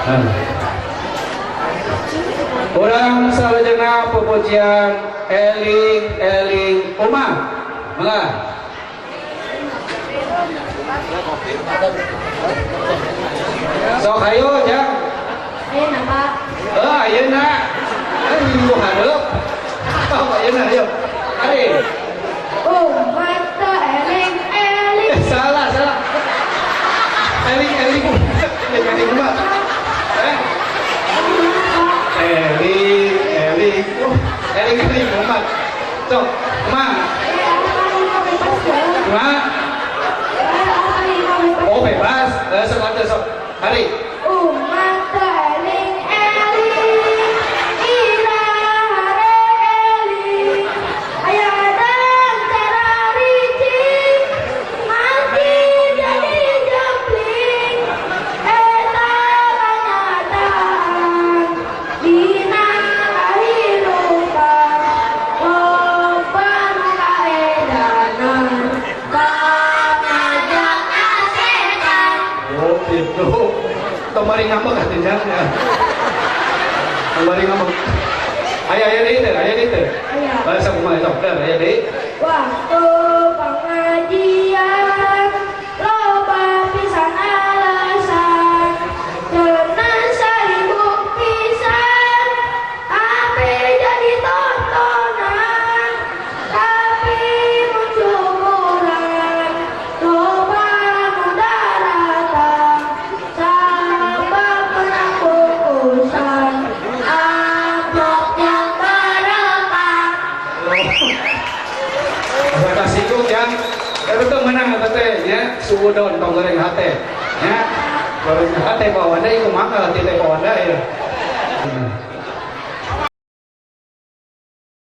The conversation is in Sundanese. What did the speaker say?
Nah. Urang salajengna pupujian Eling Eling Umat. Mangga. Sok hayu jang. Ayeuna, Pak. Eh, ayeuna. Eh, minggu hareup. Oh, ayeuna ayo. Ari. Umat teu eling eling. Eh, salah, salah. Eling eling. Eling eling umat. Eh, eling eling. Oh, eling eling umat. Sok, kumaha? Kumaha? Oh, bebas. Eh, sok atuh sok. Ari. Umat teu eling eling, iraha eling, aya cara licik, masjid jadi jempling, eta kanyataan dina kahirupan, loba nu kaedanan, pangajak setan. Oh, gitu. Tong bari ngambek atuh jang ya. Tong bari ngambek. Aya aya deui teh, aya deui teh. Aya. Bahasa kumaha sok teh, aya deui. Waktu pengajian loba pisan alasan, cenah sibuk pisan, tapi jadi tontonan, tapi mun syukuran loba nu daratang, sabab menang bungkusan amplop yang berkah. Asa kasinggung jang. Eta teh meunang eta teh nya, suudon tong goreng hate. Nya. Goreng hate bawa deui kumaha hati teh bawa deui ya.